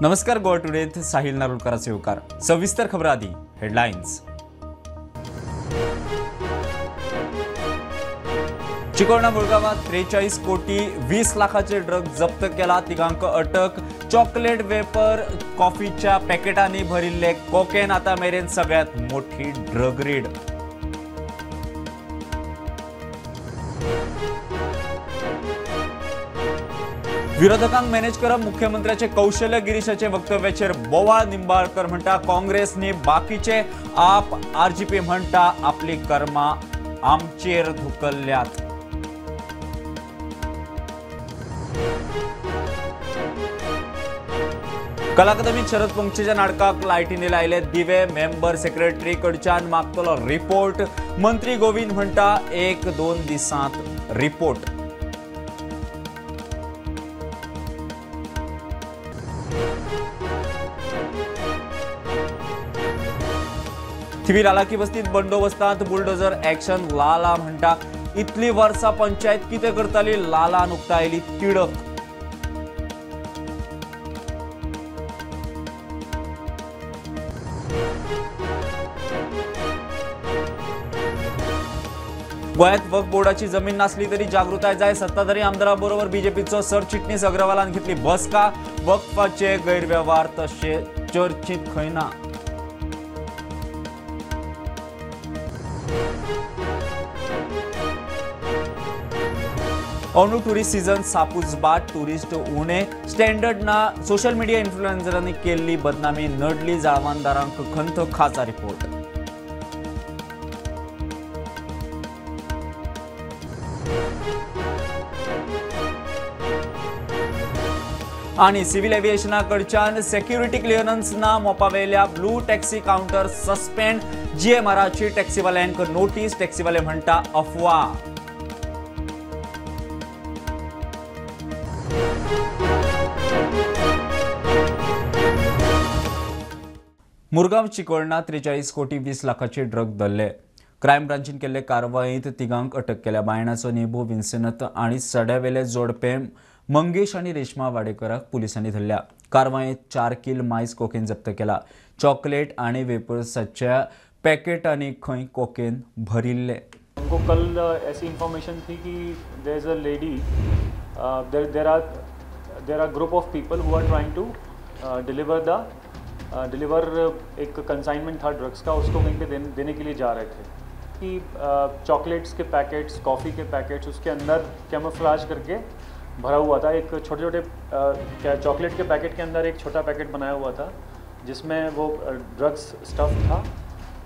नमस्कार, गोवा टुडेत साहिल नारुलकराचे येवकार. सविस्तर खबर आधी हेडलायन्स. चिकोळणा मुळगावात 43 कोटी 20 लाखाचे ड्रग जप्त केला, तिघांक अटक. चॉकलेट वेपर कॉफीच्या पॅकेटांनी भरिल्ले कोकेन आता मेरेन सगळ्यात मोठी ड्रग रेड. विरोधकांक मॅनेज करप मुख्यमंत्र्याचे कौशल्य, गिरीशाचे वक्तव्याचेर बोवाळ. निंबाळकर म्हणटा काँग्रेसनी बाकीचे आप, आरजीपी म्हणटा आपली कर्मा आमचेर धुकल्ल्यात. कला अकादमीत शरद पोंगचेच्या नाटकाक लायटींनी लायले दिवे, मेंबर सेक्रेटरी कडच्यान मागतलो रिपोर्ट. मंत्री गोविंद म्हणटा 1-2 दिसांत रिपोर्ट. थिवी लालाकी वस्तीत बंदोबस्तात बुलडोजर ऍक्शन. लाला म्हणटा इतली वर्सा पंचायत कितें करताली, लाला उक्तायली तिडक. गोंयांत वक्फ बोर्डाची जमीन नासली तरी जागृताय जाय, सत्ताधारी आमदाराबरोबर बीजेपीचो सरचिटणीस अग्रवालान घेतली बसका. वक्फाचे गैरव्यवहार तशे चर्चीत खंय ना. अंदू टुरिस्ट सीझन सापूच बाट, टुरिस्ट उणे, स्टँडर्ड ना. सोशल मिडिया इन्फ्लुएन्सरांनी केल्ली बदनामी नडली, जाळवणदारांक खंत. खासा रिपोर्ट. आणि सिव्हिल एव्हिएशना कडच्यान सेक्युरिटी क्लिअरन्स ना मोपावेल्या ब्लू टॅक्सी काउंटर सस्पेंड. जीएमआराची टॅक्सीवाल्यांक नोटीस, टॅक्सीवाले म्हणटा अफवा. मुरगांव चिकोळणा 43 कोटी 20 लाखाचे ड्रग धरले. क्रायम ब्रांचीन केल्ले कारवायेंत तिगांक अटक केल्या. बायणाचो नेबो विन्सनत आनी सड्यावेले जोडपे मंगेश आनी रेश्मा वाडेकराक पुलिसांनी धरल्या. कारवायेंत 4 किल मायस कोकेन जप्त केला. चॉकलेट आनी वेपर्साच्या पॅकेटांनी खंय कोकेन भरिल्ले. हमको कल ऐसी इन्फॉर्मेशन थी की there is a lady, there are group of people who are trying to deliver एक कंसाइनमेंट था ड्रग्स का, उसको कहीं पे देने के लिए जा रहे थे कि chocolates K packets, coffee K packets उसके अंदर कैमोफ्लाज करके भरा हुआ था. एक छोटे छोटे चॉकलेट के पैकेट के अंदर एक छोटा पैकेट बनाया हुआ था जिसमें वो ड्रग्स स्टफ था,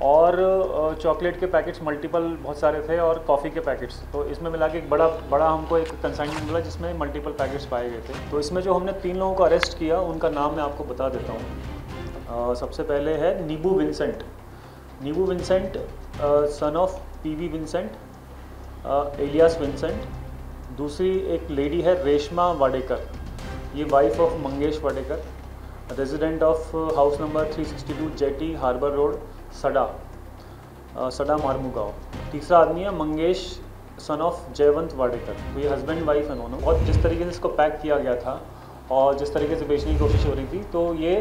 और चॉकलेट के पैकेट्स मल्टीपल बहुत सारे थे और कॉफ़ी के पैकेट्स. तो इसमें मिला के एक बड़ा बड़ा हमको एक कंसाइनमेंट मिला जिसमें मल्टीपल पैकेट्स पाए गए थे. तो इसमें जो हमने 3 लोगों को अरेस्ट किया उनका नाम मैं आपको बता देता हूँ. सबसे पहले है Neebu Vincent. Neebu Vincent son of PV Vincent alias Vincent. दूसरी एक लेडी है रेशमा वाडेकर, ये wife of Mangesh Wadekar, resident of house number 362 jetty harbour road, Sada Sada Marmugao. तीसरा आदमी है मंगेश सन ऑफ जयवंत वाडेकर. तो ये हस्बैंड वाइफ है दोनों. और जिस तरीके से इसको पैक किया गया था और जिस तरीके से बेचने की कोशिश हो रही थी, तो ये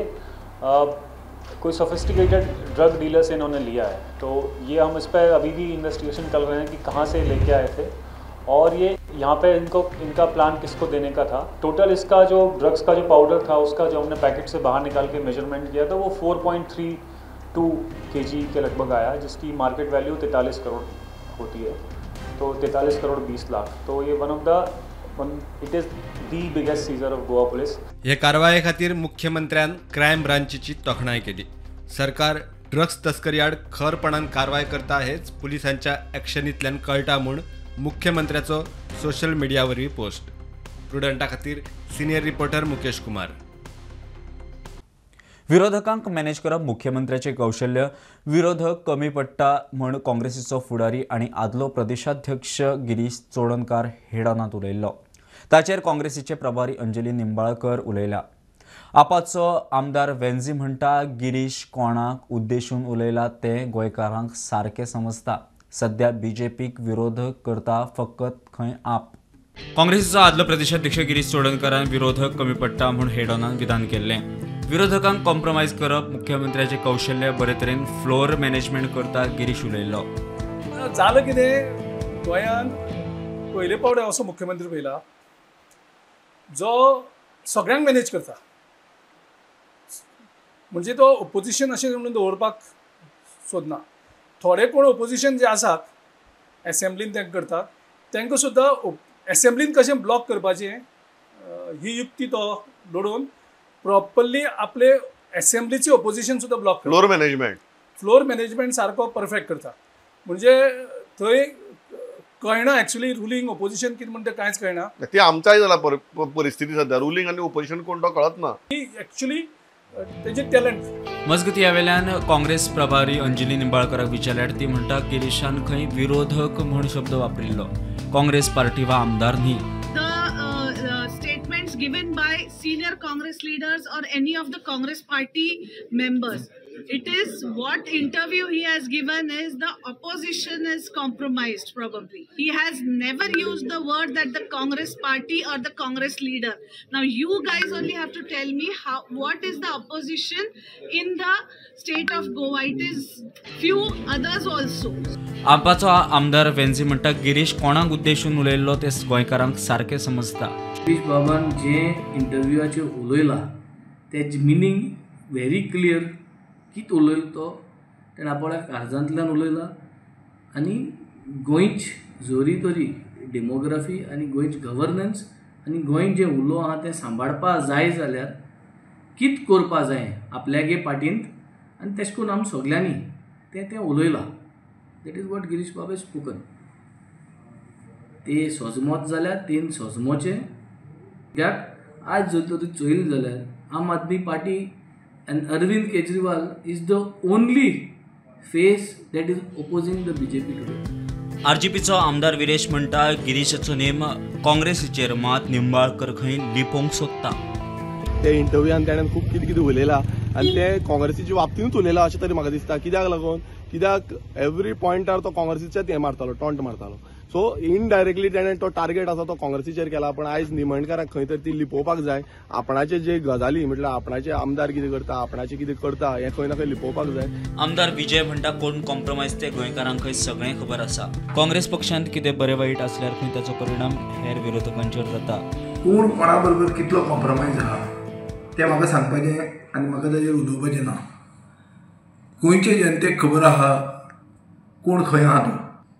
कोई सोफिस्टिकेटेड ड्रग डीलर से इन्होंने लिया है. तो ये हम इस पर अभी भी इन्वेस्टिगेशन कर रहे हैं कि कहाँ से लेके आए थे और ये यहाँ पे इनको इनका प्लान किसको देने का था. टोटल इसका जो ड्रग्स का जो पाउडर था उसका जो हमने पैकेट से बाहर निकाल के मेजरमेंट किया था वो 4.32 kg के लगभग आया, जिसकी मार्केट वैल्यू 43 करोड़ होती है. तो 43 करोड़ 20 लाख. तो ये it is the biggest seizure of Goa police. हे कारवाये खातीर मुख्यमंत्र्यान क्रायम ब्रांचीची तोखणाय केली. सरकार ड्रग्स तस्करी आड खरपणान कारवाय करता हेच पुलिसांच्या ॲक्शनींतल्यान कळटा म्हूण मुख्यमंत्र्याचो सोशल मिडिया वरवीं पोस्ट. प्रुडंटा खातीर सिनियर रिपोर्टर मुकेश कुमार. विरोधकांक मॅनेज करप मुख्यमंत्र्याचे कौशल्य, विरोधक कमी पडटा म्हूण काँग्रेसीचो फुडारी आनी आदलो प्रदेशाध्यक्ष गिरीश चोडणकार हेडानात उलयल्लो. ताचेर काँग्रेसीचे प्रभारी अंजली निंबाळकर उलयल्या. आपाचो आमदार वेन्झी म्हणटा गिरीश कोणाक उद्देशून उलयला तें गोंयकारांक सारकें समजता. सध्या बीजेपीक विरोधक करता फकत खंय आप. काँग्रेसीचो आदलो प्रदेशाध्यक्ष गिरीश चोडणकारान विरोधक कमी पडटा म्हूण हेडॉनान विधान केल्लें. विरोधकांक कॉम्प्रोमायज करप मुख्यमंत्र्याचे कौशल्य बरे तरेन फ्लोर मॅनेजमेंट करता गिरीश उलयल्लो. जालें कितें, गोंयांत पयले पावट असो मुख्यमंत्री पळयला जो सगळ्यांक मॅनेज करता. म्हणजे तो ओपोजिशन अशें म्हणून दवरपाक सोदना. थोडे कोण ओपोजिशन जे आसात एसेंब्लीन तांकां करता, तांकां सुद्दां एसेंब्लीन कशें ब्लॉक करपाचें ही युक्ती तो लडोवन प्रॉपरली आपले एसेंब्लीचे ओपोजिशन सुद्दां ब्लॉक करता. फ्लोर मॅनेजमेंट सारको परफेक्ट करता. म्हणजे थंय कळना एक्चुअली रुलिंग ओपोजिशन कितें म्हणटा कांयच कळना. ती आमचाय जाला परिस्थिती सध्या, रुलिंग आनी ओपोजिशन कोण तो कळत ना. एक्चुअली तेजे टॅलंट. मजगती ह्या वेल्यान काँग्रेस प्रभारी अंजली निंबाळकराक विचारल्यार ती म्हणटा गिरीशान खंय विरोधक म्हूण शब्द वापरिल्लो, काँग्रेस पार्टी वा आमदार न्ही. Statements given by senior Congress leaders or any of the Congress party members. It is what interview he has given is the opposition is compromised probably. He has never used the word that the Congress party or the Congress leader. Now you guys only have to tell me how, what is the opposition in the state of Goa. It is few others also. आपाचो आमदार वेन्झी म्हणटा गिरीश कोणाक उद्देशून उलयल्लो ते गोंयकारांक सारकें समजता. गिरीश बाबान जे इंटरव्यूआचेर उलयला तेज मिनींग व्हेरी क्लियर. कितें उलयलो तो तेणें आपल्या काळजांतल्यान उलयला आनी गोंयच जोरी तरी डेमोग्राफी आनी गोंयच गवर्नन्स आनी गोंय जें उलो आहा तें सांबाळपा जाय जाल्यार कितें करपा जाय आपल्यागे पार्टींत आनी तेश करून आमी सगल्यांनी तें तें उलयलां. That is what Girish Bab has spoken. ते सोजमोत जाल्यार तेन सोजमोचें कित्याक आज जर तर चोयलें जाल्यार Aam Aadmi party and Arvind Kejriwal is the only face that is opposing the BJP today. आरजीपीचो आमदार विरेश म्हणटा गिरीशाचो नेम काँग्रेसीचेर मात निंबाळकर खंय लिपोवंक सोदता. ते इंटरव्यूआन ताणें खूब कितें कितें उलयलां आनी ते काँग्रेसीच्या बाबतींतूच उलयलां अशें तरी म्हाका दिसता. कित्याक लागून, कित्याक एवरी पॉयंटार तो काँग्रेसीचेच हें मारतालो, टॉन्ट मारतालो. सो इनडायरेक्टली ताणें तो टार्गेट आसा तो काँग्रेसीचेर केला. पण आयज निमणकाराक खंय तरी ती लिपोवपाक जाय. आपणाचे जे गजाली म्हटल्यार आपणाचे आमदार कितें करता, आपणाचे कितें करता हें खंय ना खंय लिपोवपाक जाय. आमदार विजय म्हणटा कोण कॉम्प्रोमायज ते गोंयकारांक खंय सगळें खबर आसा. काँग्रेस पक्षांत कितें बरें वायट आसल्यार खंय ताचो परिणाम हेर विरोधकांचेर जाता. कोण कोणा बरोबर कितलो कॉम्प्रोमायज आहा तें म्हाका सांगपाचें आनी म्हाका ताजेर उलोवपाचें ना. गोंयचे जनतेक खबर आहा कोण खंय आहा तो,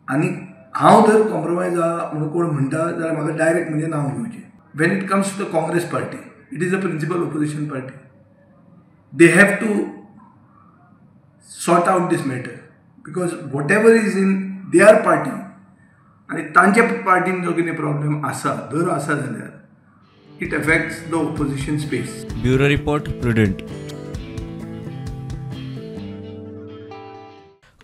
आनी हांव जर कॉम्प्रोमायज आहा म्हणून कोण म्हणटा जाल्यार म्हाका डायरेक्ट म्हणजे नांव घेवचें. When it comes to the Congress party, it is a principal opposition party. They have to sort out this matter because whatever is in their party आनी तांच्या पार्टीन जो कितें प्रॉब्लेम आसा जर आसा जाल्यार it affects the opposition space. Bureau report, Prudent.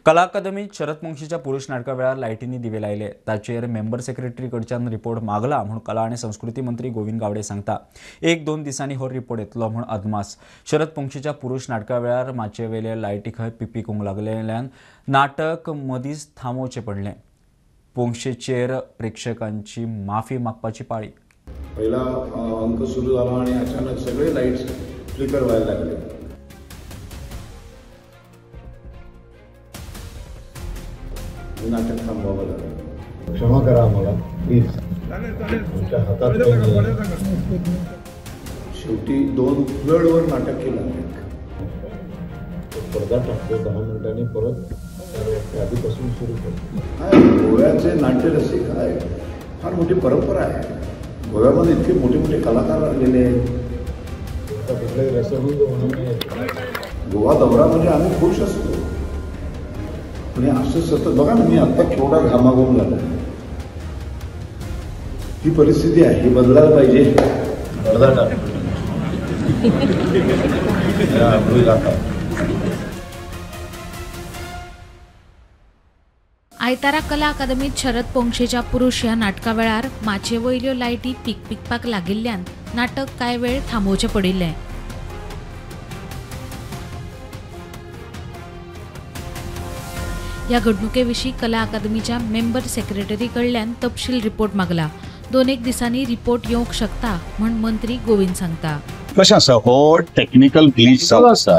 कला अकादमीत शरद पोंक्षीच्या पुरुष नाटका वेळार लायटींनी दिवे लायले ताचेर मेंबर सेक्रेटरी कडच्यान रिपोर्ट मागला म्हूण कला आनी संस्कृती मंत्री गोविंद गावडे सांगता. 1-2 दिसांनी हो रिपोर्ट येतलो म्हूण अदमास. शरद पोंक्षीच्या पुरुष नाटका वेळार माचयेवेले लायटी खंय पिपिकूंक लागलेल्यान नाटक मदींच थांबोवचें पडलें. पोंक्षीचेर प्रेक्षकांची माफी मागपाची पाळी. पहिला अंक सुरू झाला आणि अचानक सगळे लाईट्स फ्लिकर व्हायला लागले. नाटक थांबवावं लागलं. क्षमा करा आम्हाला प्लीज. तुमच्या हातात शेवटी 2 फ्लडवर नाटक केलं. पडदा टाकतो 10 मिनिटांनी परत आधीपासून सुरू करतो. गोव्याचे नाट्यरसिक काय फार मोठी परंपरा आहे. गोव्यामध्ये इतके मोठे मोठे कलाकार आलेले आहेत. गोवा दौरा म्हणजे आम्ही खुश असतो. पण असं सतत बघा ना, मी आत्ता केवढा घामाघूम झाला. ही परिस्थिती आहे, ही बदलायला पाहिजे. पडदा टाक. आयतारा कला अकादमीत शरद पोंक्षेच्या पुरुष ह्या नाटका वेळार माचये वयल्यो लायटी पिकपिकपाक लागिल्ल्यान नाटक कांय वेळ थांबोवचें पडिल्लें. ह्या घडणुके विशीं कला अकादमीच्या मेंबर सेक्रेटरी कडल्यान तपशील रिपोर्ट मागला. 2-1 दिसांनी रिपोर्ट येवंक शकता म्हूण मंत्री गोविंद सांगता. कशें आसा, हो टेक्निकल ग्लीच जावन आसा.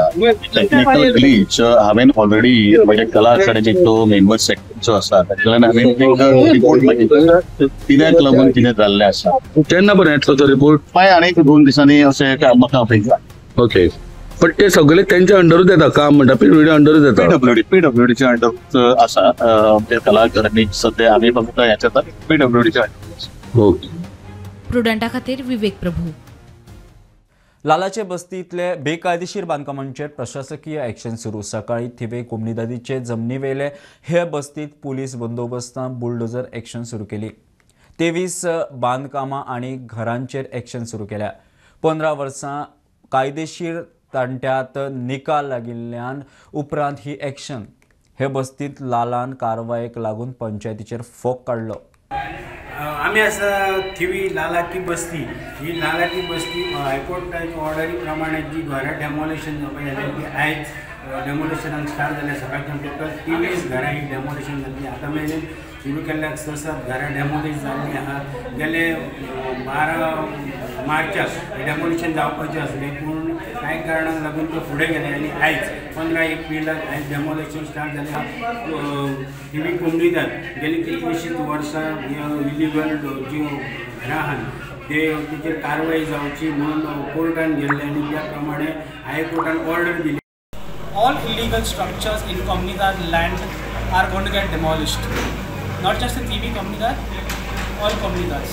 टेक्निकल ग्लीच हांवें ऑलरेडी म्हज्या कला अकादमीचो मेंबर सेक्रेटरी जो आसा ताच्या हांवें एक रिपोर्ट मागितलो कित्याक लागून कितें जाल्लें आसा. केन्ना पर्यंत येतलो तो रिपोर्ट? मागीर आनीक 2 दिसांनी अशें म्हाका अपेक्षा. ओके, पण ते सगळे त्यांच्या अंडरूच येता काम म्हणटा, पीडब्ल्यूडी अंडरूच येता. पीडब्ल्यूडीच्या अंडर आसा ते कला अकादमी. सध्या आमी फक्त ह्याच्या पीडब्ल्यूडीच्या अंडर. ओके. प्रुडंटा खातीर विवेक प्रभू. लालाचे बस्तींतले बेकायदेशीर बांदकामांचेर प्रशासकीय ॲक्शन सुरू. सकाळी थिवे कोमनिदादीचे जमनीवेले हे बस्तीत पुलीस बंदोबस्तान बुलडोजर ॲक्शन सुरू केली. 23 बांदकामां आनी घरांचेर ॲक्शन सुरू केल्या. 15 वर्सां कायदेशीर तंट्यात निकाल लागिल्ल्यान उपरांत ही ॲक्शन. हे बस्तीत लालान कारवायेक लागून पंचायतीचेर फोग काडलो. आमी आसा थिवी लालाची बस्ती. ही लालाची बस्ती हायकोर्टाच्या ऑर्डरी प्रमाणे जी घरां डेमोलिशन जावपाची जाली ती आयज डेमोलिशनाक स्टार्ट जालें. सकाळच्यान टोटल 23 घरां ही डेमोलिशन जाली. आतां मेरेन सुरू केल्ल्याक 6-7 घरां डेमोलिश जाल्लीं आहा. गेले 12 मार्चाक डेमोलिशन जावपाचें आसलें, पूण कांय कारणांक लागून ते फुडें गेले आनी आयज 15 एप्रिलाक आयज डेमोलिशन स्टार्ट जालें. थिवी कोमनिदाद गेली कितलीशींच वर्सां इलिगल जी घरां आहात ते तेचेर कारवाय जावची म्हणून कोर्टान गेल्ले आनी त्या प्रमाणे हायकोर्टान ऑर्डर दिली. All illegal structures in Comunidade land are going to get demolished. Not just in TV Comunidade, all Comunidades.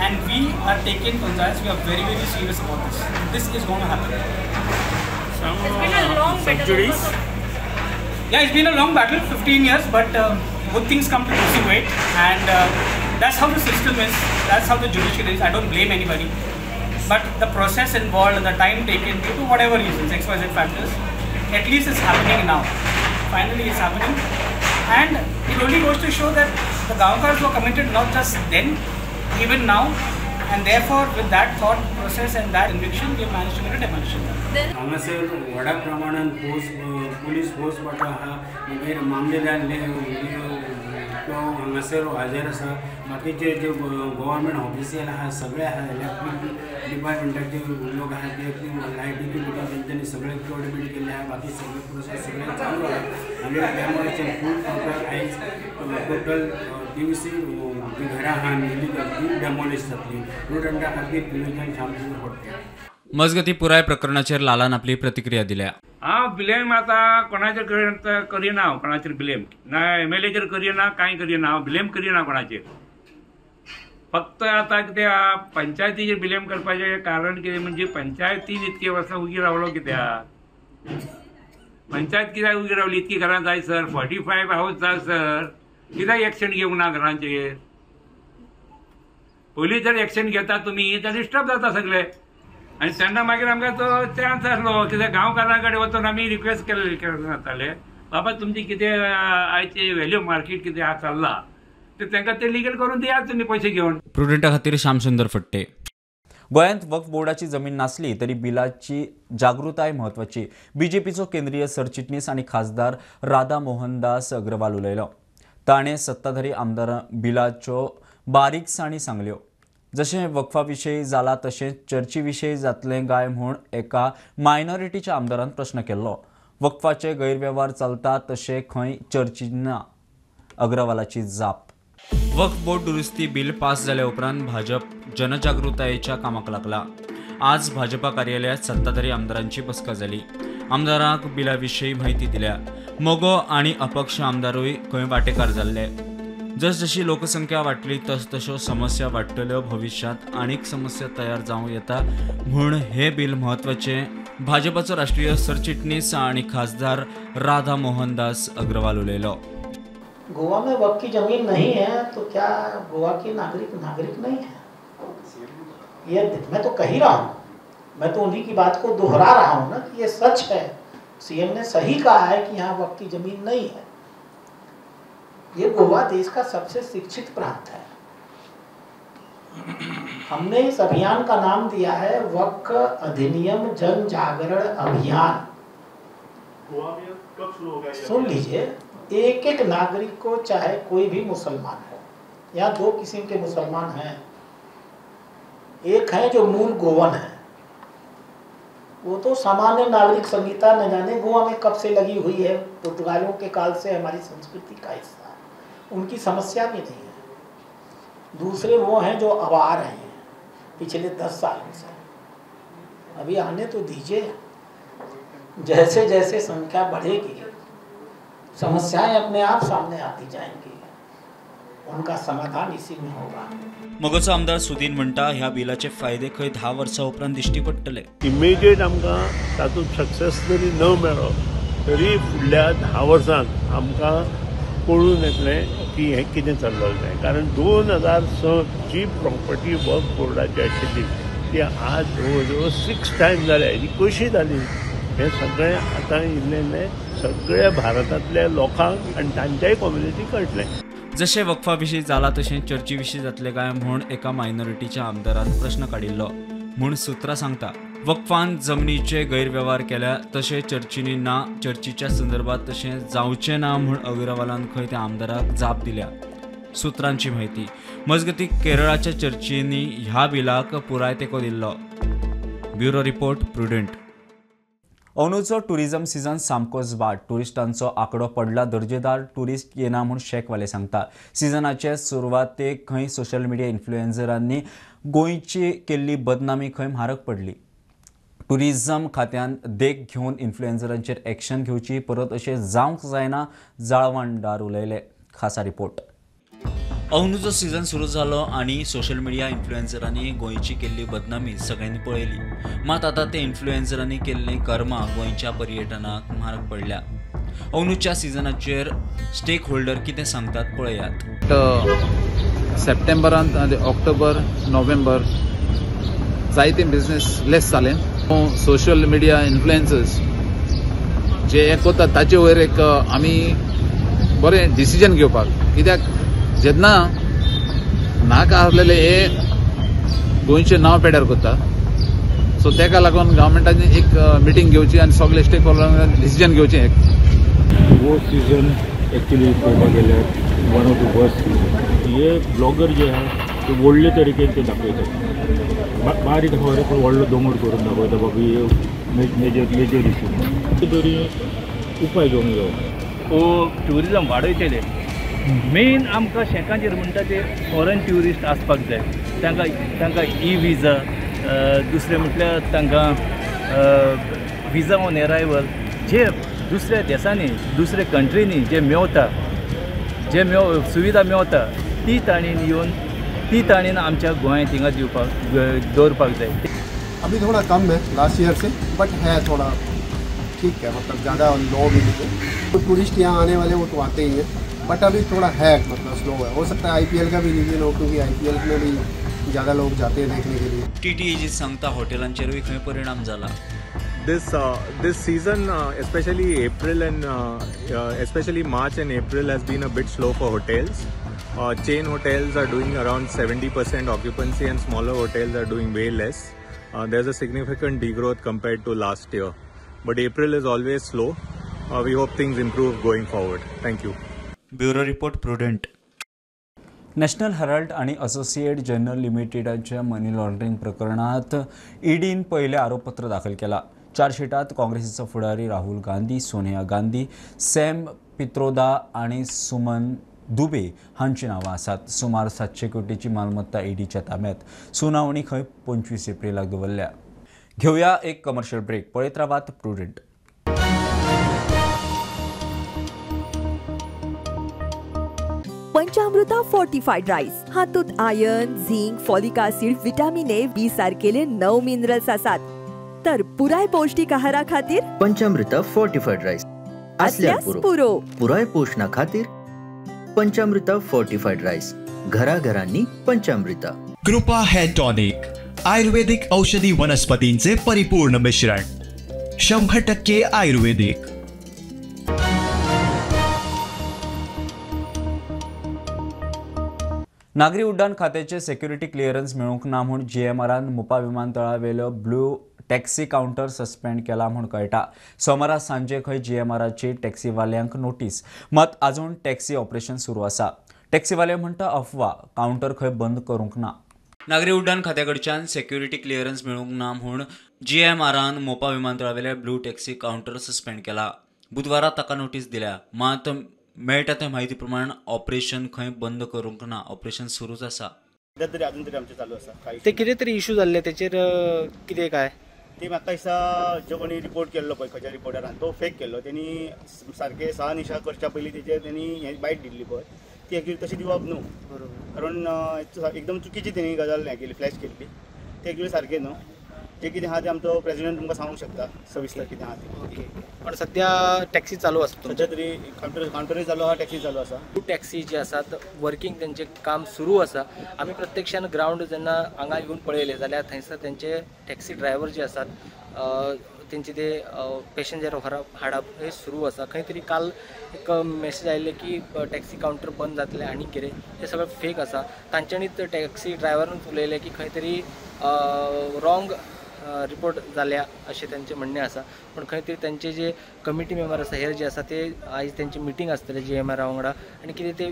And we are taking concerns. We are very, very serious about this. This is going to happen. It's been a long battle. Yeah, it's been a long battle, 15 years, but good things come to those who wait. And that's how the system is. That's how the judiciary is. I don't blame anybody. But the process involved and the time taken due to whatever reasons, XYZ factors, at least it's happening now. Finally it's happening. And it only goes to show that the Gaonkars were committed not just then, even now, and therefore with that thought process and that conviction, we have managed to get a demolition. हांगासर व्हडा प्रमाणान force, police force वांटो आहा. मागीर मामलेदार तो हांगासर हाजीर आसा. बाकीचे जे गव्हर्मेंट ऑफिशियल आहा सगळे आहा, इलेक्ट्रीक डिपार्टमेंटाचे लोक आहा, ते लायटीचे बिल तेंच्यांनी सगळे कोऑर्डिनेट केल्ले आहा. बाकी सगळे प्रोसेस सगळे चालू आहा आनी डेमोलिशन फूल टोटल आयज टोटल 23 जी घरां आहा इलिगल ती डेमोलिश जातली. प्रुडंटा खातीर थिवीच्यान शामसुंदर फडते. मजगती पुराय प्रकरणाचेर लालान आपली प्रतिक्रिया दिल्या. हांव ब्लेम आतां कोणाचेर करिना, हांव कोणाचेर ब्लेम ना, एमएलएचेर करिना, कांय करिना, हांव ब्लेम करिना कोणाचेर. फक्त आतां कितें पंचायतीचेर ब्लेम करपाचें कारण कितें म्हणजे पंचायतीन इतके वर्सां उगी रावलो कित्याक, पंचायत कित्याक उगी रावली? इतकी घरां जाय सर, 45 हावज जाय सर, कित्याक एक्शन घेवंक ना घरांचेर? पयलीं जर एक्शन घेता तुमी तर डिस्टर्ब जाता सगळे. आनी तेन्ना मागीर आमकां तो चान्स आसलो कित्याक गांवकारां कडेन वचून आमी रिक्वेस्ट केल्ले जाताले, बाबा तुमची कितें आयची व्हॅल्यू मार्केट कितें आसा चल्ला ते तांकां ते लिगल करून दियात तुमी पयशे घेवन. प्रुडंटा खातीर श्यामसुंदर फडते. गोंयांत वक्फ बोर्डाची जमीन नासली तरी बिलाची जागृताय म्हत्वाची. बीजेपीचो केंद्रीय सरचिटणीस आनी खासदार राधा मोहनदास अग्रवाल उलयलो. ताणें सत्ताधारी आमदारां बिलाच्यो बारीकसाणी सांगल्यो. जशें वक्फा विशयी जाला तशें चर्ची विशयी जातलें काय म्हूण एका मायनॉरिटीच्या आमदारान प्रश्न केल्लो. वक्फाचे गैरवेव्हार चलता तशें खंय चर्ची ना, अग्रवालाची जाप. वक्फ बोर्ड दुरुस्ती बिल पास जाल्या उपरांत भाजप जनजागृतायेच्या कामाक लागला. आज भाजपा कार्यालयात सत्ताधारी आमदारांची बसका जाली. आमदारांक बिला विशीं म्हायती दिल्या. मगो आनी अपक्ष आमदारूय खंय वांटेकार जाल्ले. जसजशी लोकसंख्या वाडटली तसतश्यो समस्या वाडटल्यो. भविष्यात आनीक समस्या तयार जावं येता म्हूण हे बिल म्हत्वाचें. भाजपाचो राष्ट्रीय सरचिटणीस आनी खासदार राधा मोहनदास अग्रवाल उलयलो. गोवा में वक्फ की जमीन नहीं है तो क्या गोवा के नागरिक नागरिक नहीं है? ये मैं तो कह ही रहा हूँ, मैं तो उन्हीं की बात को दोहरा रहा हूँ ना कि ये सच है। सीएम ने सही कहा है कि यहाँ वक्फ की जमीन नहीं है। ये गोवा देश का सबसे शिक्षित प्रांत है। हमने इस अभियान का नाम दिया है वक्फ अधिनियम जन जागरण अभियान। गोवा में कब शुरू होगा? सुन लीजिए, एक एक नागरिक को, चाहे कोई भी मुसलमान हो, यहाँ दो किस्म के मुसलमान हैं। एक है जो मूल गोवन है वो तो सामान्य नागरिक संहिता न जाने गोवा में कब से लगी हुई है, पुर्तगालियों के काल से हमारी संस्कृति का हिस्सा है, उनकी समस्या भी नहीं है। दूसरे वो हैं जो अब आ रहे हैं पिछले 10 सालों से, अभी आने तो दीजिए। जैसे जैसे संख्या बढ़ेगी समस्याएं अपने आप सामने आती जाएंगी, उनका समाधान इसी में होगा। मगोचो आमदार सुदीन म्हणटा ह्या बिलाचे फायदे खंय 10 वर्सां उपरांत दिश्टी पडटले। इमिजिएट आमकां तातूंत सक्सेस जरी न मेळ्ळो तरी फुडल्या 10 वर्सांत आमकां कळून येतलें की हें कितें चल्लें तें. कारण 2006 जी प्रॉपर्टी वक्फ बोर्डाची आशिल्ली ती आज जवळ जवळ 6 टायम जाल्या. ही कशी जाली हें सगळें आतां इल्लें इल्लें सगळ्या भारतांतल्या लोकांक आनी तांच्याय कम्युनिटीक कळटलें. जशें वक्फा विशीं जाला तशें चर्ची विशीं जातलें काय म्हूण एका मायनॉरिटीच्या आमदारान प्रश्न काडिल्लो म्हूण सुत्रां सांगता. वक्फान जमनीचे गैरवेव्हार केल्या तशें चर्चींनी ना, चर्चीच्या संदर्भात तशें जावचें ना म्हूण अग्रवालान खंय त्या आमदाराक जाप दिल्या. सुत्रांची म्हायती मजगती केरळाच्या चर्चींनी ह्या बिलाक पुराय तेंको दिल्लो. Bureau report, Prudent. अंदूचो टुरिझम सिजन सामकोच वाट, टुरिस्टांचो आंकडो पडला, दर्जेदार टुरिस्ट येना म्हूण शेकवाले सांगता. सिजनाचे सुरवातेक खंय सोशल मिडिया इन्फ्लुएन्सरांनी गोंयची केल्ली बदनामी खंय म्हारग पडली. टुरिझम खात्यान देख घेवन इन्फ्लुएन्सरांचेर एक्शन घेवची, परत अशें जावंक जायना, जाळवणदार उलयले. खासा रिपोर्ट. अंदूचो सिजन सुरू जालो आनी सोशल मिडिया इन्फ्लुएन्सरांनी गोंयची केल्ली बदनामी सगळ्यांनी पळयली. मात आतां ते इन्फ्लुएन्सरांनी केल्लीं कर्मां गोंयच्या पर्यटनाक म्हारग पडल्या. अंदूच्या सिजनाचेर स्टेक होल्डर कितें सांगतात पळयात. सप्टेंबरांत ऑक्टोबर नोव्हेंबर जायते बिझनेस लेस जाले. सोशल मिडिया इन्फ्लुएन्सर्स जे हें करतात ताचे वयर एक आमी बरें डिसिजन घेवपाक, कित्याक जेन्ना नाका आसलेले हे गोंयचें नांव पेड्यार करता. सो तेका लागून गव्हर्मेंटान एक मिटींग घेवची आनी सगळे स्टेक होल्डरांक डिसिजन घेवचें. एक हो सीजन एक्चुअली पळोवपाक गेल्यार one of the worst season. हे ब्लॉगर जे आहा ते व्हडले तरेन ते दाखयतात, बारीक खबर पूण व्हडलो दोंगर करून दाखयता बाबा हे मेजर मेजर इशू. तरी उपाय घेवंक जायो. हो ट्युरिजम वाडयतले. मेन आमकां शेकांचेर म्हणटा ते फॉरेन ट्युरिस्ट आसपाक जाय. तांकां तांकां ई विजा, दुसरें म्हटल्यार तांकां विजा ऑन एरायवल जे दुसऱ्या देशांनी दुसऱ्या कंट्रींनी जे मेवता, जे सुविधा मेवता ती ताणीन येवन ती ताणीन आमच्या गोंयांत थिंगा दिवपाक दवरपाक जाय. अभी थोड़ा कम है लास्ट ईयर से, बट है थोड़ा ठीक है, मतलब ज़्यादा लो भी नहीं है. टूरिस्ट यहाँ आने वाले वो तो आते ही हैं, बट अभी थोड़ा है, मतलब स्लो है. हो सकता है आईपीएल का भी रीजन हो, क्योंकि आईपीएल में भी ज़्यादा लोग जाते हैं देखने के लिए. टीटीएजी सांगता हॉटेलांचेरूय खंय परिणाम जाला. This season, especially April and especially March and April has been a bit slow for hotels. Chain hotels are doing around 70% occupancy and smaller hotels are doing way less. There's a significant degrowth compared to last year. But April is always slow. We hope things improve going forward. Thank you. Bureau report, Prudent. National Herald आणि associate general लिमिटेडाच्या money laundering प्रकरणात ईडीन पयलें आरोपपत्र दाखल केला. चार्जशीटात काँग्रेसीचो फुडारी Rahul Gandhi, Sonia Gandhi, sem Pitroda आणि सुमन दुबे हांची नांवां आसात. सुमार 700 कोटीची मालमत्ता ईडीच्या ताब्यात. सुनावणी खंय 25 एप्रिलाक दवरल्या. घेवया एक कमर्शियल ब्रेक. पळयत रावात प्रुडंट. पंचामृता फोर्टिफाईड राईस हातूंत iron, zinc, folic acid, vitamin A, B सारकेले 9 मिनरल्स आसात. तर पुराय पौष्टिक आहारा खातीर पंचामृता फोर्टिफाईड राईस असल्यार पुरो. पुराय पोषणा खातीर पंचामृता फोर्टिफाईड राईस, घराघरांनी पंचामृता. कृपा हेअर टॉनिक, आयुर्वेदिक औषधी वनस्पतींचे परिपूर्ण मिश्रण, 100% आयुर्वेदिक. नागरी उड्डाण खात्याचे सेक्युरिटी क्लिअरन्स मेळूंक ना म्हूण जीएमआरान मोपा विमानतळावेलो ब्लू टॅक्सी कावंटर सस्पेंड केला म्हूण कळटा. सोमारा सांजे खंय जीएमआराची टॅक्सीवाल्यांक नोटीस, मात अजून टॅक्सी ऑपरेशन सुरू आसा. टॅक्सीवाले म्हणटा अफवा, कावंटर खंय बंद करूंक ना. नागरी उड्डाण खात्याकडच्यान सेक्युरिटी क्लिअरन्स मेळूंक ना म्हूण जीएमआरान मोपा विमानतळावेले ब्लू टॅक्सी कावंटर सस्पेंड केला. बुधवारा ताका नोटीस दिल्या. मात मेळटा ते म्हायती प्रमाण ऑपरेशन खंय बंद करूंक ना, ऑपरेशन सुरूच आसा. तरी अजून तरी आमचें चालू आसा. ते कितें तरी इशू जाल्ले तेचेर कितें काय ती म्हाका दिसता जो कोणी रिपोर्ट केल्लो पळय खंयच्या रिपोर्टरान तो फेक केल्लो. तेणी सारकें 6 निशा करच्या पयलीं तेचेर तेणी हें बायट दिल्ली पळय, ती एक्चुअली तशी दिवप न्हू, कारण एकदम चुकीची तेणी गजाल हें केली, फ्लॅश केल्ली. ती एक्चुअली सारकें न्हू. तें कितें आहा तें आमचो प्रेजिडेंट तुमकां सांगूंक शकता सविस्तर कितें आहा तें. ओके, पण सद्या टॅक्सी चालू आसा सद्या तरी, कावंटरूय चालू आहा, टॅक्सी चालू आसा. टॅक्सी जी आसात वर्किंग तेंचें काम सुरू आसा. आमी प्रत्यक्षान ग्रावंड जेन्ना हांगा येवन पळयलें जाल्यार थंयसर तेंचे टॅक्सी ड्रायव्हर जे आसात तेंचे ते पॅसेंजर व्हरप हाडप हे सुरू आसा. खंय तरी काल एक मॅसेज आयिल्ले की टॅक्सी कावंटर बंद जातलें आनी कितें, हें सगळें फेक आसा. तांच्यांनीच टॅक्सी ड्रायव्हरानूच उलयलें की खंय तरी रॉंग रिपोर्ट जाल्या अशें तांचें म्हणणें आसा. पूण खंय तरी तांचे जे कमिटी मेंबर आसा हेर जे आसा ते आयज तेंची मिटींग आसतली जीएमआरा वांगडा आनी कितें ते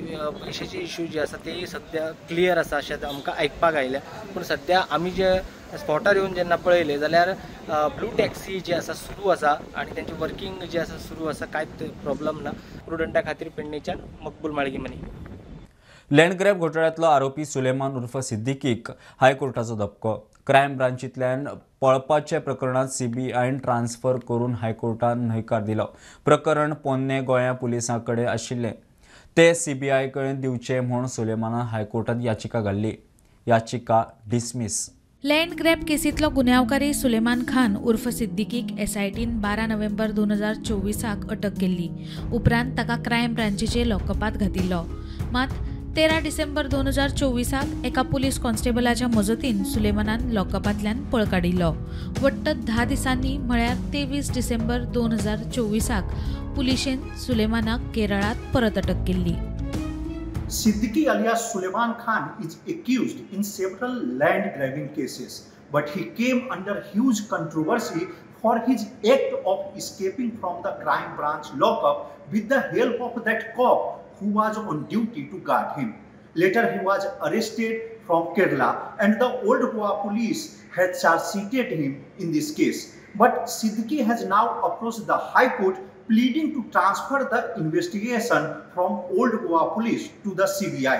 पयशेचे इशू जे आसा ते सद्या क्लियर आसा अशें आमकां आयकपाक आयल्या. पूण सद्या आमी जे स्पॉटार येवन जेन्ना पळयलें जाल्यार ब्लू टॅक्सी जी आसा सुरू आसा आनी तेंचें वर्किंग जें आसा सुरू आसा, कांयच प्रॉब्लम ना. प्रुडंटा खातीर पेडणेच्यान मकबूल माळगी मनी. लँड ग्रॅब घोटाळ्यांतलो आरोपी सुलेमान उर्फ सिद्दीकीक हायकोर्टाचो धपको. क्रायम ब्रांचींतल्यान पळपाच्या प्रकरणात सीबीआयन ट्रान्सफर करून हायकोर्टान न्हयकार दिलो. प्रकरण पोन्ने गोंया पुलिसां कडेन आशिल्लें, ते सीबीआय कडेन दिवचें म्हूण सुलेमानान हायकोर्टात याचिका घाल्ली. याचिका डिसमीस. लँड ग्रॅब केसींतलो गुन्यांवकारी सुलेमान खान उर्फ सिद्दीकीक एसआयटीन 12 नोव्हेंबर 2024 अटक केल्ली. उपरांत ताका क्रायम ब्रांचीचे लॉकअपांत घातिल्लो. मात 13 डिसेंबर 2024 एका पुलीस कॉन्स्टेबलाच्या मजतीन सुलेमानान लॉकअपांतल्यान पळ काडिल्लो. वट्ट 10 दिसांनी म्हळ्यार 23 डिसेंबर 2024 पुलिशेन सुलेमानाक केरळांत परत अटक केल्ली. Siddiqui alias Suleiman Khan is accused in several land grabbing cases, but he came under huge controversy for his act of escaping from the crime branch lockup with the help of that cop who was on duty to guard him. Later he was arrested from Kerala and the Old Goa police has charge-sheeted him in this case. But Siddiqui has now approached the High Court pleading to transfer the investigation from Old Goa Police to the CBI.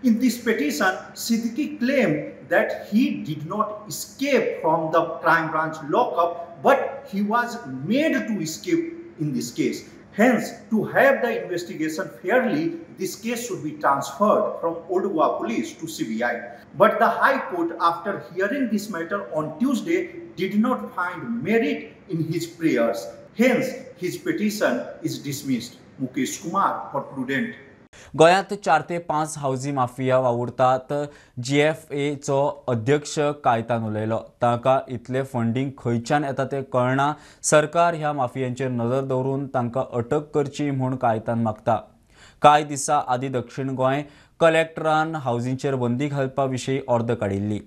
In this petition, Siddiqui claimed that he did not escape from the crime branch lockup, but he was made to escape in this case. Hence, to have the investigation fairly, this case should be transferred from Old Goa Police to CBI. But the High Court, after hearing this matter on Tuesday, did not find merit in his prayers. Hence, his petition is dismissed. Mukesh Kumar for Prudent. गोंयांत 4 ते 5 हावजी mafia वावुरतात. जीएफएचो अध्यक्ष कायतान उलयलो. तांकां इतलें funding खंयच्यान येता तें कळना. सरकार ह्या माफियांचेर नदर दवरून तांकां अटक करची म्हूण कायतान मागता. कांय दिसां आदीं दक्षिण गोंय कलेक्टरान हावजींचेर बंदी घालपा विशीं ऑर्द काडिल्ली.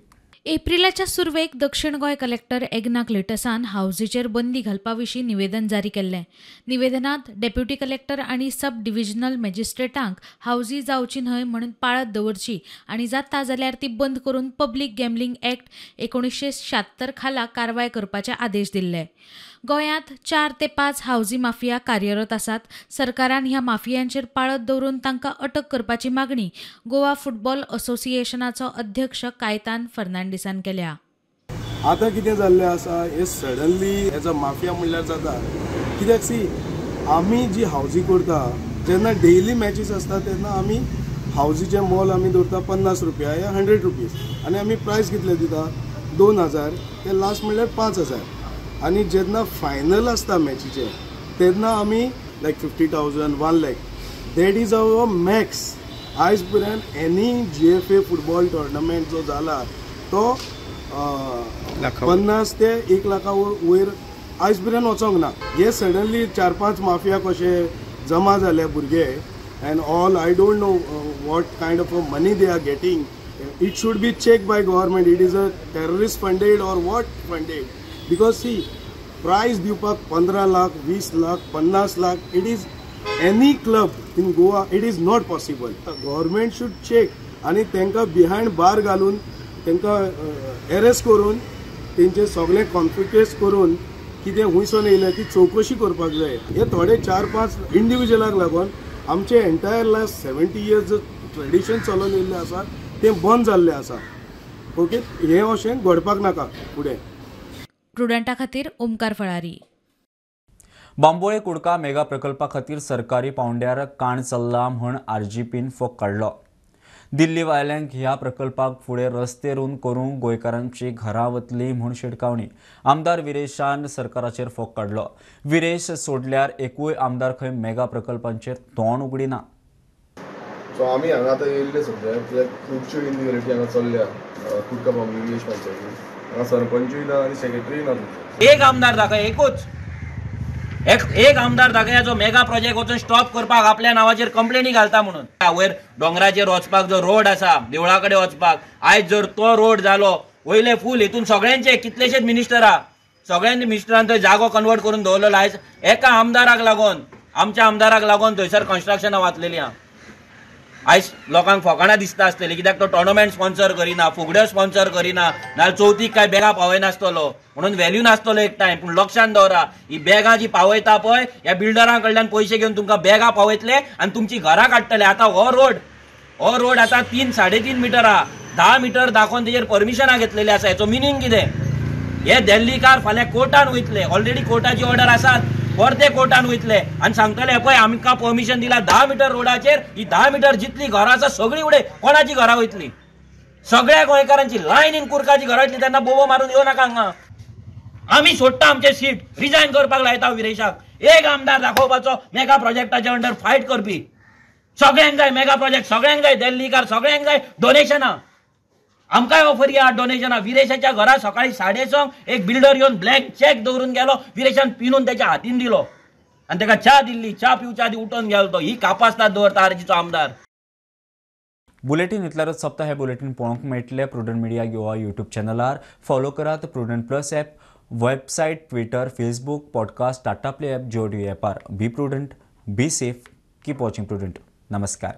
एप्रिलाच्या सुरवेक दक्षिण गोंय कलेक्टर एग्ना क्लेटसान हावजीचेर बंदी घालपा विशीं निवेदन जारी केल्लें. निवेदनांत डेप्युटी कलेक्टर आनी सब डिव्हिजनल मॅजिस्ट्रेटांक हावजी जावची न्हय म्हणून पाळत दवरची आनी जाता जाल्यार ती बंद करून पब्लीक गॅम्बलिंग ॲक्ट 1976 खाला कारवाय करपाचे आदेश दिल्ले. गोंयांत 4 ते 5 हावजी माफिया कार्यरत आसात. सरकारान ह्या माफियांचेर पाळत दवरून तांकां अटक करपाची मागणी गोवा फुटबॉल असोसिएशनाचो अध्यक्ष कायतान फर्नांडीसान केल्या. आतां कितें जाल्लें आसा हें सडनली एज अ माफिया म्हणल्यार जाता कित्याक सी आमी जी हावजी करता जेन्ना डेली मॅचीस आसता तेन्ना आमी हावजीचें मोल आमी दवरता 50 रुपया या 100 रुपीज आनी आमी प्रायस कितले दिता 2000 ते लास्ट म्हणल्यार 5000. आनी जेन्ना फायनल आसता मॅचीचें तेन्ना आमी लायक 50,000 1 lakh that is our max. आयज पर्यंत एनी GFA football tournament जो जाला तो 50 ते 1 लाखा वयर आयज पर्यंत वचोंक ना. हे सडनली 4-5 माफिया कशे जमा जाले भुरगे and all. I don't know what kind of money they are getting. It should be check by government. It is a terrorist funded or what funded. Because see prize दिवपाक 15 lakh 20 lakh 50 lakh it is any club in Goa it is not possible. Government should check आनी तांकां behind bar घालून तांकां arrest करून तेंचे सगळे कॉन्फिकेट करून कितें हुंयसोन येयलें ती चवकशी करपाक जाय. हे थोडे 4-5 इंडिविज्युअलाक लागून आमचे एंटायर लास्ट 70 इयर्स ट्रेडिशन चलोवन येयल्लें आसा तें बंद जाल्लें आसा. ओके, हें अशें घडपाक नाका फुडें. प्रुडंटा खातीर ओमकार फळारी. बांबोळे कुडका मेगा प्रकल्पा खातीर सरकारी पावंड्यार काण चल्ला म्हण आरजीपीन फोक काडलो. दिल्ली वायल्यांक ह्या प्रकल्पाक फुडें रस्ते रूंद करूंक गोंयकारांची घरां वतली म्हूण शिटकावणी. आमदार विरेशान सरकाराचेर फोक काडलो. विरेश सोडल्यार एकूय आमदार खंय मेगा प्रकल्पांचेर तोंड उगडिना. सो आमी हांगा आतां येयल्ले सद्या कित्याक खुबश्यो इनलिगलिटी हांगा चल्ल्या कुडका बांबोळे विलेज पंचायतीन. हांगा सरपंचूय ना आनी सेक्रेटरीय ना. एक आमदार दाखय, एकूच एक आमदार दाखया जो मेगा प्रोजेक्ट वचून स्टॉप करपाक आपल्या नांवाचेर कंप्लेनी घालता म्हणून. वयर दोंगराचेर वचपाक जो रोड आसा देवळा कडेन वचपाक, आयज जर तो रोड जालो वयले फूल हितून सगळ्यांचे कितलेशेच मिनिस्टर आहा, सगळ्यांनी मिनिस्टरान थंय जागो कन्वर्ट करून दवरलेलो. आयज एका आमदाराक लागून, आमच्या आमदाराक लागून थंयसर कन्स्ट्रक्शनां वाचलेली आहा. आयज लोकांक फोकाणां दिसता आसतली कित्याक तो टोर्नामेंट स्पॉन्सर करिना, फुगड्यो स्पॉन्सर करिना, नाजाल्यार चवथीक काय बॅगां पावयनासतलो म्हणून व्हॅल्यू नासतलो एक टायम. पूण लक्षांत दवरा, ही बॅगां जी पावयता पळय ह्या बिल्डरां कडल्यान पयशे घेवन तुमकां बॅगां पावयतले आनी तुमची घरां काडटले. आतां हो रोड आतां 3-3.5 मिटर आहा, 10 मिटर दाखोवन तेजेर परमिशनां घेतलेली आसा. हेचो मिनींग कितें? हे दिल्लीकार फाल्यां कोर्टान वयतले, ऑलरेडी कोर्टाची ऑर्डर आसात, परते कोर्टान वयतले आनी सांगतले पळय आमकां परमिशन दिला 10 मिटर रोडाचेर, ही 10 मिटर जितली घरां आसा सगळी उडय. कोणाची घरां वयतली? सगळ्या गोंयकारांची लायनीन कुर्काची घरां वयतली. तेन्ना बोबो मारून येवं नाका हांगा. आमी सोडटा आमचे सीट, रिजायन करपाक लायता विरेशाक. एक आमदार दाखोवपाचो मेगा प्रोजेक्टाच्या अंडर फायट करपी. सगळ्यांक जाय मेगा प्रोजेक्ट, सगळ्यांक जाय दिल्लीकार, सगळ्यांक जाय डोनेशनां. आमकांय ऑफर या डोनेशनां. विरेशाच्या घरा सकाळी 6:30 एक बिल्डर येवन ब्लँक चॅक दवरून गेलो, विरेशान पिनून त्याच्या हातीन दिलो आनी ताका च्या दिल्ली. च्या पिवच्या आदी उठून गेलो तो. ही कापास्ताद दवरता आरजीचो आमदार. बुलेटीन इतल्यारच सोंपता. हे बुलेटीन पळोवंक मेळटलें प्रुडंट मिडिया गोवा यूट्यूब चॅनलार. फॉलो करात Prudent plus app, website, Twitter, Facebook, podcast, Tata Play app, Jio TV ॲपार. Be prudent, be safe, keep watching Prudent. नमस्कार.